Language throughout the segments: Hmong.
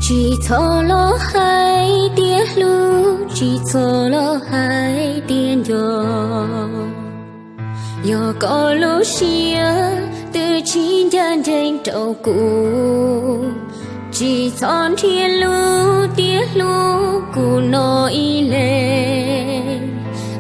Tsis txhob los hais tias hlub, tsis txhob los hais tias nco. Yog koj lub siab twb tsis ncaj ncees rau kuv, tsis txhob nrhiav lub tias hlub kuv no ib leeg.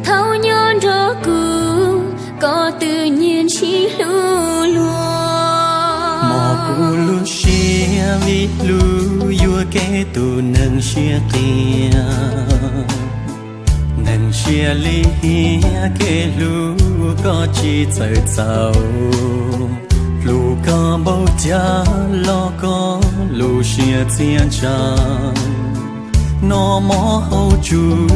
Thaum nyob nrog kuv, koj twb nyiag ntshis hlub luag. Mog kuv lub siab vim hlub yuam kev tus neeg siab qias. Neeg siab lim hiam kev hlub koj tsis txawj txaus. Hlub koj npaum cas los koj lub siab txias ntsha. Noj mov haus tsum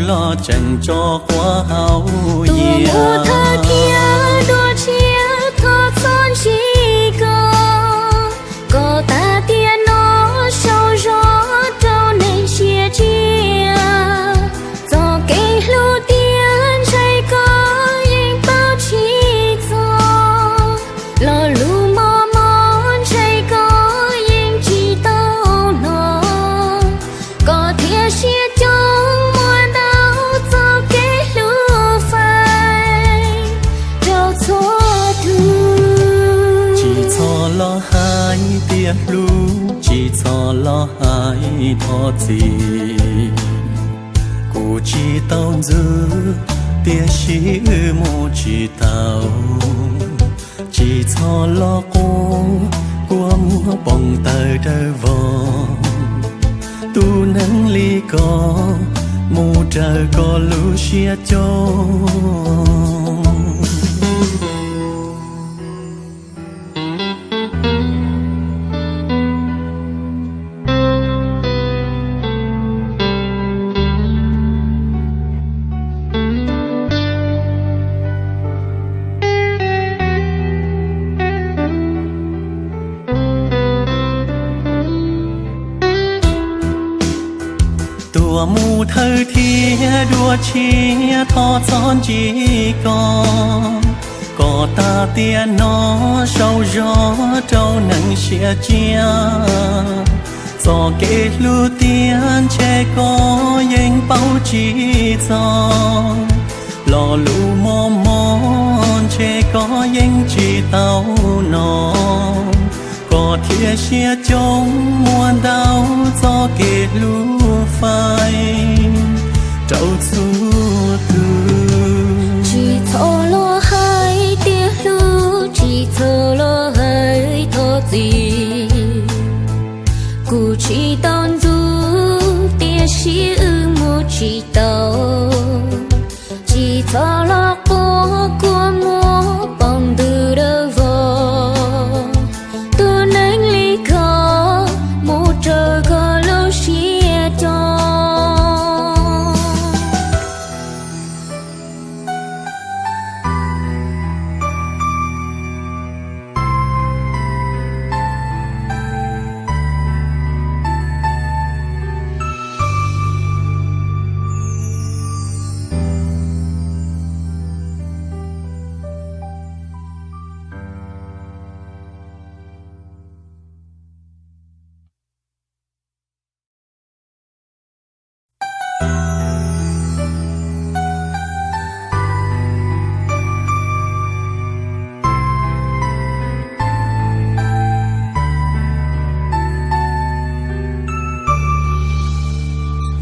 los tseem tso quav haus yam. Tus mus thawj thiab dua tshiab thov txhob ntsib koj. Koj tas tiam no sau zog rau neeg siab tsiaj. Txoj kev hlub tiag ntshe koj yeej paub tsis txog. Lo lus mos mos ntshe koj yeej tsis tau hnov. Koj thiaj siab coob muab ntau txoj kev hlub fais rau txhua tus. Tsis txhob los hais tias hlub, tsis txhob los hais thov txim. Kuv tsis tau ntxub, tiam sis wb mus tsis tau. Tsis txhob los quaj, kua muag poob tawm dawb vog. Tus neeg li koj, mus raws koj lub siab coob. Tuam mus thawj thiab dua tshiab thov txhob ntsib koj. Koj tas tiam no sau zog rau neeg siab tsiaj. Txoj kev hlub tiag ntshe koj yeej paub tsis txog. Lo lus mos mos ntshe koj yeej tsis tau hnov. Koj thiaj siab coob muab ntau txoj kev hlub fais rau txhua tus. Tsis txhob los hais tias hlub, tsis txhob los hais thov txim. Kuv tsis tau ntxub, tiam sis wb mus tsis tau. Tsis txhob los quaj, kua muag poob ntws dawb vog. Tus neeg li koj, mus raws koj lub siab coob.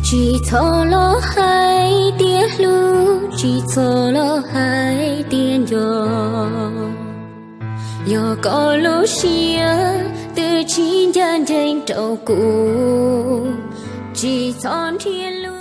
Tsis txhob los hais tias hlub, tsis txhob los hais tias nco. Yog koj lub siab twb tsis ncaj ncees rau kuv, tsis txhob nrhiav lub